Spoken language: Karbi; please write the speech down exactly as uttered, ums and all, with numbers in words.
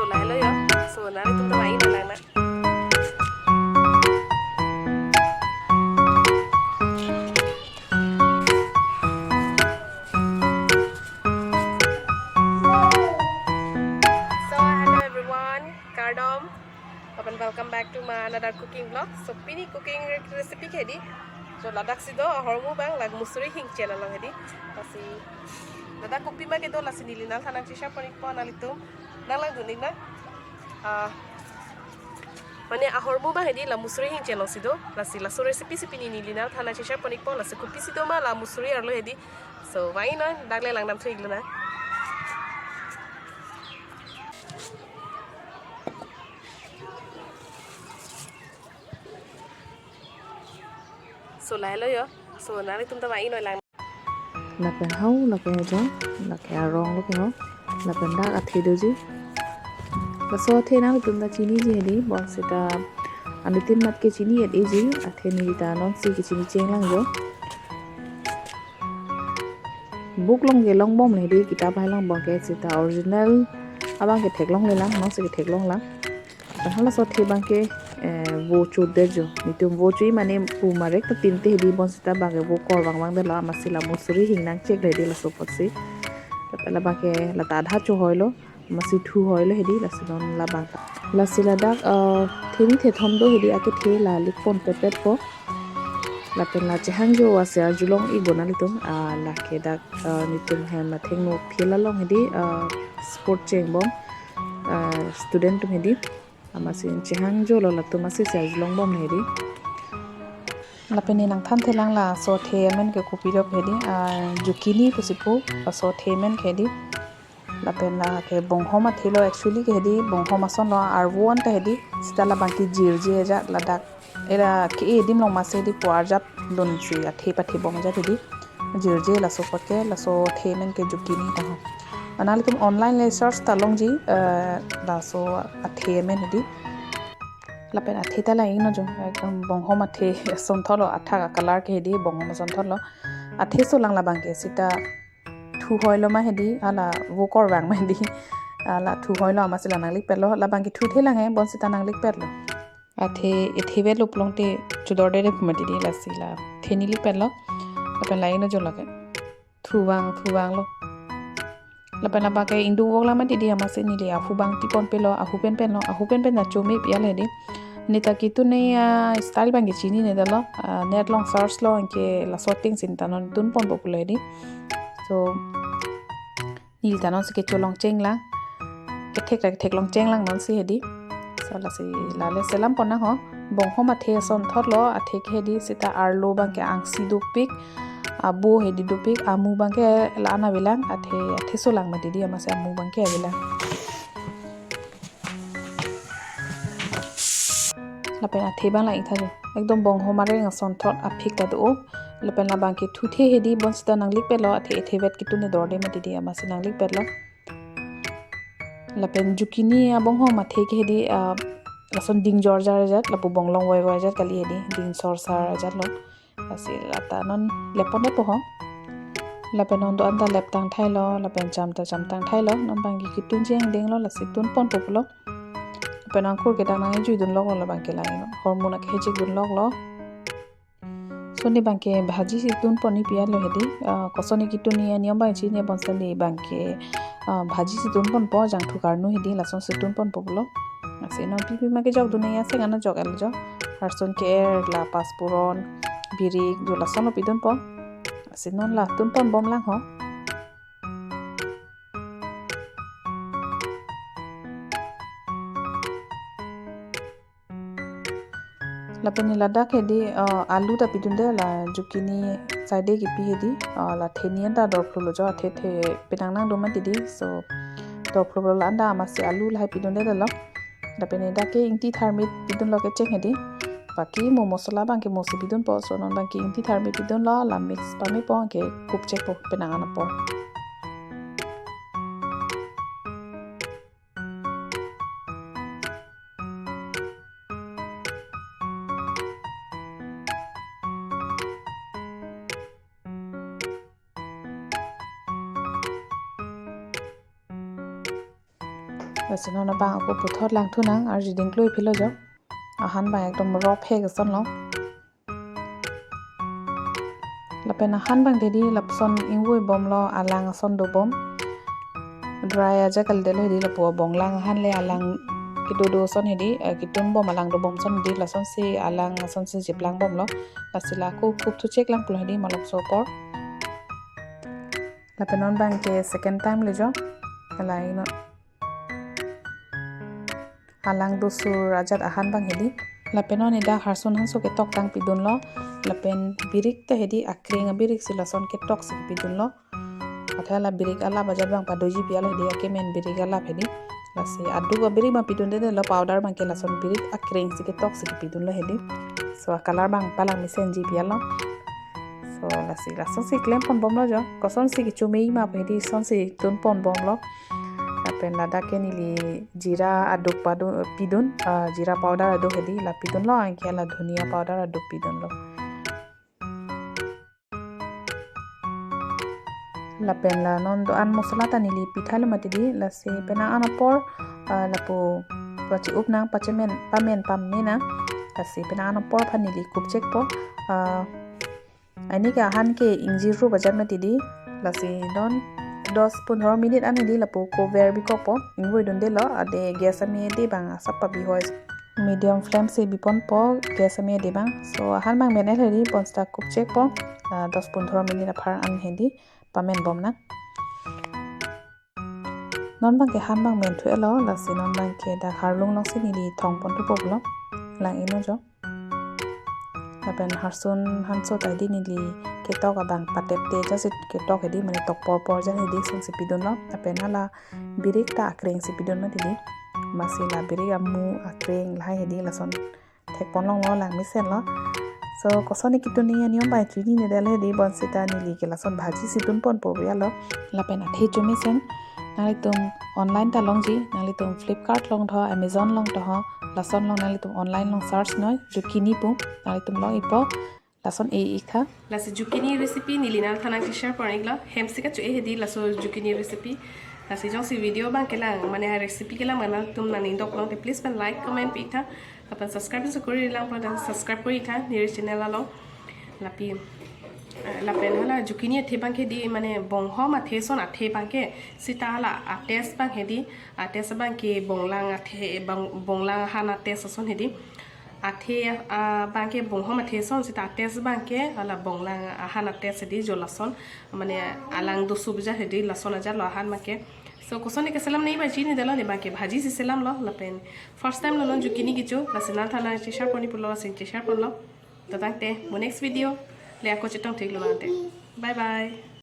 Lahelo yo. So, nanglitum ta mai-i nang na. So, hello everyone, kardom. Lapen welcome back to my another cooking vlog. So, pini cooking re-, recipe ke hedi. So, ladak si do ahormu abang, la musuri hingchen along hedi. Lasi ladak kopima kedo, lasi neli nangthan nangcheshare pon-ikpo nanglitum. Nanglang dun-ik nang. Ah, mane ahormu abang hedi la musuri hingchen along si do. Lasi laso recipe si pini neli nangthan nangcheshare pon-ikpo, lasi kopisi do ma la musuri arlo hedi. So, mai-i nang, dak le lang damthu-iklo nang. So, lahelo yo. So, nanglitum ta mai-i nang lang. Lapen hau, lake ajo, lake arong lo ke ho. Lapen dak athe doji. Laso athe nanglitum ta chiniji hedi, bonseta anuttin mat ke chini-et-eji, athe neli ta non si kechini chenglang jo. Book along kelongbom le hedi, kitap hai along abang ke seta original abang ke theklonglelang, non si ketheklonglang. Lapen halaso athe abang ke, eh, vo chodetjo. Netum vo cho-i mane pu marek ta tinte hedi, bonseta abang ke vo kor vangvangdetlo, amatsi la musuri hing nangcheklo hedi laso apotsi. Lapen labang ke lata adha chohoilo, amatsi thuhoilo hedi, lasi non labang ta. Lasi ladak, eh, theni thethom do hedi, akethe la likpon pepetpo. Lapen la chehangjo ase arjulong-ikbom nanglitum, ah, lake dak, ah, netum hem athengno field along hedi, ah, sport chengbom, ah, student atum hedi. Amatsi chehangjolo latum, amatsi si arjulongbom hedi. Lapen ne nangthanthelang laso athe amen ke kopi do hedi, ah, zucchini pusi pu, laso athe amen ke hedi. Lapen lake bonghom athelo, actually ke hedi bonghom asonlo, arvo an ta hedi, seta labang ke jirje ajat ladak. Era ke-e adim along amatsi hedi po arjap dunsi athe pathebom ajat hedi. Jirje laso apot ke, laso athe amen ke zucchini ta ho. Nanglitum online le search ta longji, eh, laso athe amen hedi. Lapen athe ta la-iknon jo, ekdom bonghom athe asonthotlo, athak a-color ke hedi bonghom asonthotlo. Athe solang labang ke, seta thuhoilo ma hedi, hala vo kor vang ma hedi. Hala thuhoilo, amatsi la nanglikpetlo, labang ke thuthelang he, bonseta nanglikpetlo. Athe, ethevetlo pulote chodordet pu mati hedi, lasi la theni likpetlo. Lapen la-iknon jo lake. Thuvang, thuvanglo. Lapen labang ke ingdung voklang mati hedi, amatsi neli ahu abang tiponpelo, ahu penpenlo, ahu penpen ta chome pi ale hedi. Neta kitun-e a-style abang ke chininedetlo, ah, net along search lo, anke laso atengsi ta non tunponpo pulo hedi. So, neli ta non si kecholong chenglang. Kethek ta ketheklong chenglang non si hedi. So, lasi lale selam pon nang ho. Bonghom athe asonthotlo, athe ke hedi, seta arlo abang ke angsi dopik, abo hedi dopik, amu abang ke la-an avelang, athe, athe solang mati hedi, amatsi amu abang ke avelang. Lapen athe abang la-ik tha jo. Ekdom bonghom areng asonthot aphik ta do. Lapen labang ke thuthe hedi, bonseta nanglikpetlo, athe ethevet kitun-e dorde mati hedi, amatsi nanglikpetlo. Lapen zucchini abonghom athe ke hedi, ah, lason ding jorjar ajat, lapu bonglong voivoi ajat kali hedi, ding sorsar ajatlo. Lasi lata non leppon-etpo ho. Lapen non do-an ta leptang thailo, lapen cham ta chamtang thailo, non abang ke kitunji angdenglo, lasi tunponpo pulo. Lapen ankur ke dak nangjuidunloklo, labang ke la-iknon. Hormu nangkehejikdun loklo. So ne abang ke bhaji si tunpon-i pi alo hedi, ah, koson ne kitun-i aniyom abang chini, bonta ne abang ke, ah, bhaji si tunponpo, jangthu karnu hedi, lason si tunponpo pulo. Lasi non pipi ma kejokdun-e aseng ano jok-el jo. Harson ke-er, la pasporon, birik, jo lasonlo pidunpo. Lasi non la tunponbom lang ho. Lapen ne ladak hedi, ah, alu ta pidunde, la zucchini side kipi hedi, ah, la theni anta dorphlulo jo, athe athe penang nangdun mati hedi, so dorphlulo la anta, amatsi alu lahai pidundelo. Lapen ne dak ke ingti tharmit pidunlo kecheng hedi. Baki mo mosola abang ke mo si pidunpo, so non abang ke ingti tharmit pidunlo, la mix pamepo, ke kupchekpo penang an apor. Lasi non abang ako puthot langthu nang, arjuding klui philo jo. Ahan abang ekdom ro phek ason lo. Lapen ahan abang dedi lapuson ingvoi bomlo, alang ason dobom. Dry aja kali delo hedi, lapu bonglang ahan le alang kedo do ason hedi, eh, ketun bom alang dobom ason hedi, lasonsi alang asonsi cheplang bomlo. Lasi la ako kup thu chek lang pulo hedi malom so apor. Lapen non abang ke second time le jo. Hala ino. Alang dosur ajat ahan abang hedi. Lapen non ida harsun hanso ketok tang pidunlo. Lapen birik ta hedi akreng abirik si lason ketok si pidunlo. Athe la birik alap ajat abang padoji pi alo hedi, akemen birik alap hedi. Lasi aduk abirik abang pidunde lo, powder abang ke lason birik akreng si ketok si pidunlo hedi. So acolor abang palang mesenji pi alo. So lasi lasonsi klem pon bomlo jo. Kosonsi kechome ma hedi sonsi tun pon bomlo. Lapen ladak ke neli jira aduk padu pidun, ah, jira powder aduk hedi la pidunlo, anke la dhania powder aduk pidunlo. Lapen la non do-an masala ta neli pitha lo mati di, lasi penang an apor, ah, lapu pache-up nang, pachemen, pamen pame nang, lasi penang an apor aphan neli kup chekpo, ah, ani ke ahan ke ingji rup ajat mati di, lasi non dos pondro minute an hedi lapu cover bikokpo, ingvoi dunde lo, ade gas amede abang asap pabihoi. Medium flame si biponpo, gas amede abang. So ahan abang men el hedi, bonsita kup chekpo, ah, dos pondro minute apar an hedi pamen bom nang. Non abang ke han abang men thu elo, lasi non abang ke dak harlung alongsi neli thong pon thupo pulo. Lang ino jo. Lapen harsun hanso ta hedi neli ketok abang patepte ajat si ketok hedi, mane tok porpor ajat hedi sonsi pidunlo. Lapen hala birik ta akreng si pidun mati di. Amatsi la birik amu akreng lahai hedi lason thek pon longlo, lang mesenlo. So koson ketun ni aniom abang chinine det hedi, bonsita neli ke lason bhaji si tun ponpo pi alo. Lapen athe chomesen, nanglitum online ta longji, nanglitum Flipkart along tho, Amazon along tho, lason along nanglitum online along search noi, zucchini pu, nanglitum long-ikpo, lason e-ik tha. Lasi zucchini recipe neli nangthan nangcheshare pon-iklo, hem si kacho-e hedi laso zucchini recipe. Lasi jongsi video abang kelang, mane recipe kelang abang nangtum nangning dok longte, please pen like, comment pi-ik tha. Lapen subscribe si kori lang pulo ta subscribe kori tha neli channel along. Lapi, eh, lapen hala zucchini athe abang ke di, mane bonghom athe ason athe abang ke, sita hala a-taste abang hedi, a-taste abang ke bonglang athe, bong-, bonglang ahan a-taste ason hedi. Athe, ah, abang ke bonghom athe ason, sita a-taste abang ke hala bonglang ahan a-taste hedi jo lason, mane alang dosup ajat hedi, lason ajat lo ahan abang ke. So koson keselam nangji abang chinine det lo, ne abang ke bhaji si selamlo, lapen first time lo non zucchini kecho, lasi nangthan nangcheshare pon-ik pulo, lasi cheshare ponlo. To tangte, mo next video le ako chetong theklo tangte. Bye bye.